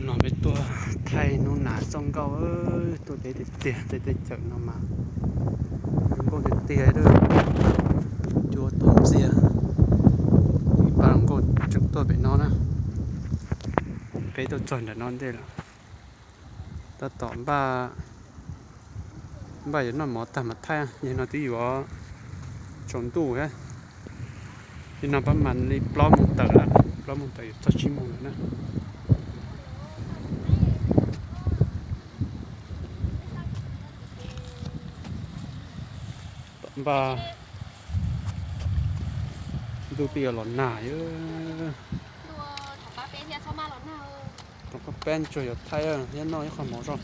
No peb tuaj thaij hnub nas txoj nkauj, tuaj deb tiag tiag, tej teb chaws no mas zoo nkauj tiag tiag. Cua tuaj ntxiag, ib pab nkauj tseem tuaj pem no na. Peb tuaj txog ntawm no ntej lawm, tab tom npaj, npaj yuav noj mov tag mas thaij. Yog no twb yuav tsaus ntuj thiab, yog no pab mas li plaub moos tawm lawm, plaub moos tawm yuav txog tsib moos lawm na. Tom npaj ntuj twb yuav los nag. Tom qab peb tsuas yuav thaij thiab noj ib qho mov tso.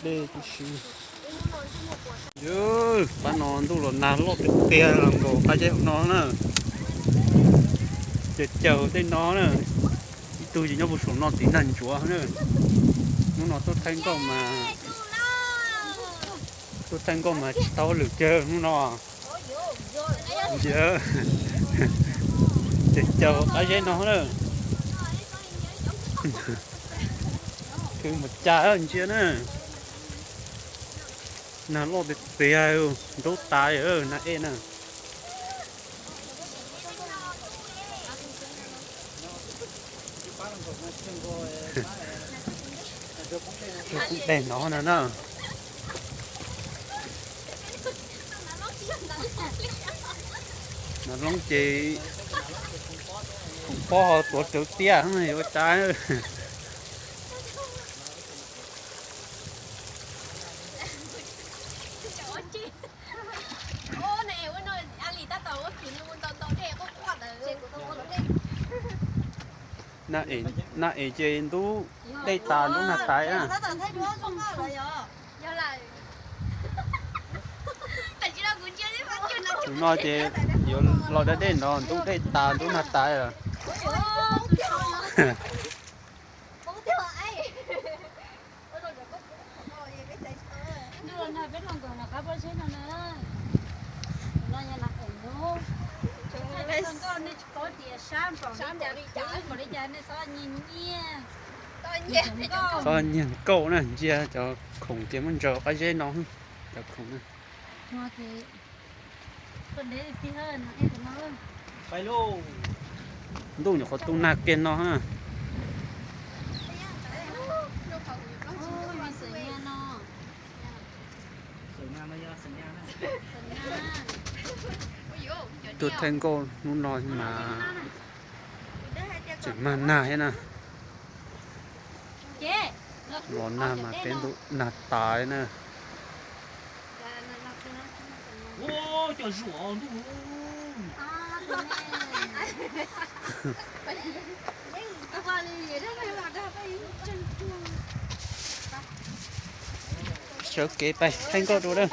Dej tib si. Pab no ntuj los nag loj tiag tiag los nkaus qab zeb hauv no na. Caws caws tej no na. Ib tug ces nyob puag saum no tiv nag ntsuav na. Hnub no tuaj thaij nkauj mas, tuaj thaij nkauj mas tsis tau lwm cawg hnub no. Ntsia, caws caws qab zeb no na. Khwv mus cas ntsia na. Nag loj tiag tiag, nrub tas nag ej na. Poob dej no na na. Nas loob ces khoom pob ho tuav rawv tiaj yuav ua cas. Nag es ces ntub dej tas ntub nag tas na. Tus no ces yuav los da dej no ntub dej tas ntub nag tas lawm. Txhob nyiag nkauj na, ntsia cov khoom ces muab ntsaws qab zeb no, cov khoom na. Ntuj nyuam qhuav tu nag kiag no na. Tuaj thaij nkauj hnub no mas tseem mag nag thiab na. Los nag mas peb ntuj nag tas na. Sawv kev pais thaij nkauj dua na.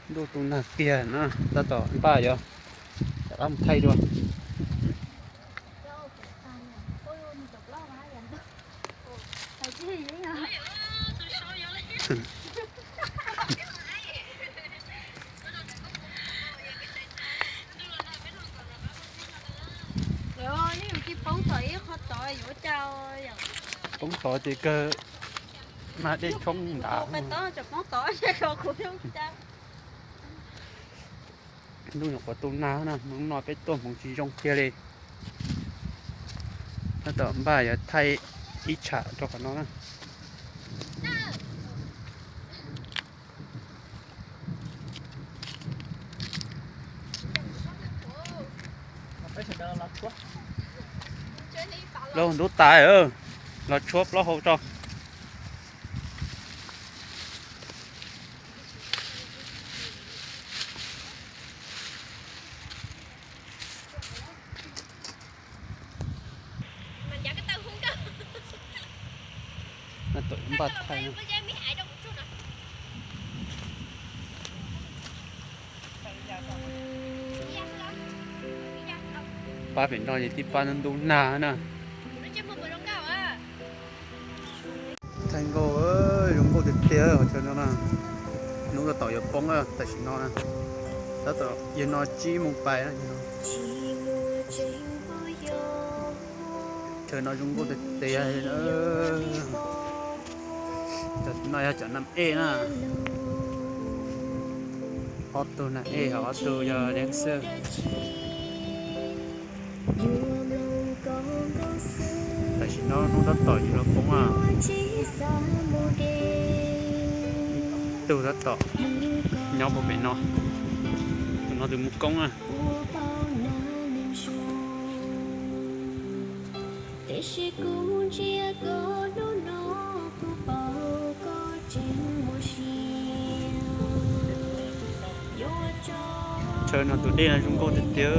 Ntuj tu nag kiag na, tab tom npaj yuav rov qab mus thaij dua. Poob tod ces kawg mas dej tshoob nrad. Ntuj nyuam qhuav tu nag na, hnub no peb tuaj hmoov tsis zoo kiag li. Tab tom npaj yuav thaij ib tsham rau qhov no na. Plaub ntub tas, los tshuab plaub hau tso. Npaj thaij. Pab pem no ces tib pab ntub ntub nag na. Thaij nkauj, zoo nkauj tiag tiag qhov chaw no na. Hnub tab tom yuav poob tam sim no na. Tab tom yog no tsib moos pais. Chaw no zoo nkauj tiag tiag. Cov no yog cov nam ej na. Ob tug nam ej ho ob tug yog dancer. Tam sim no hnub tab tom yuav los poob. Ib tug tab tom nyob puag pem no. Tus no tus mus koob na. Chaw no tus dej no zoo nkauj tiag tiag.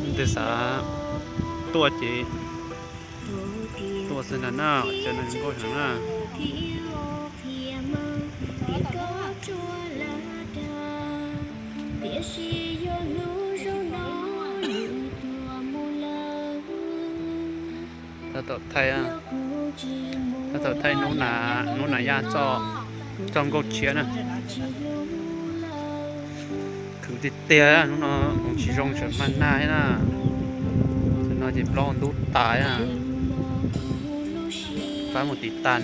Leej twg xav tuaj ces tuaj xwb ntag na, chaw no zoo nkauj heev na. Tab tom thaij, tab tom thaij Hnub Nas Yaj txoj nkauj tshiab na. Khwv tiag tiag, hnub no hmoov tsis zoo tseem hma nag na. Tam no ces plaub ntub tas na. Pab mus tiv tas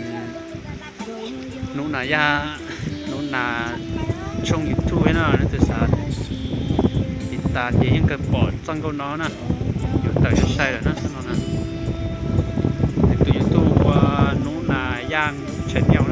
Hnub Nas Yaj, Hnub Nas tshooj YouTube na, leej twg xav tiv tas ces yeej kawg pom txoj nkauj no na. Yuav tawm sai sai lawm na no na. Nws tus YouTube ua Hnub Nas Yaj channel.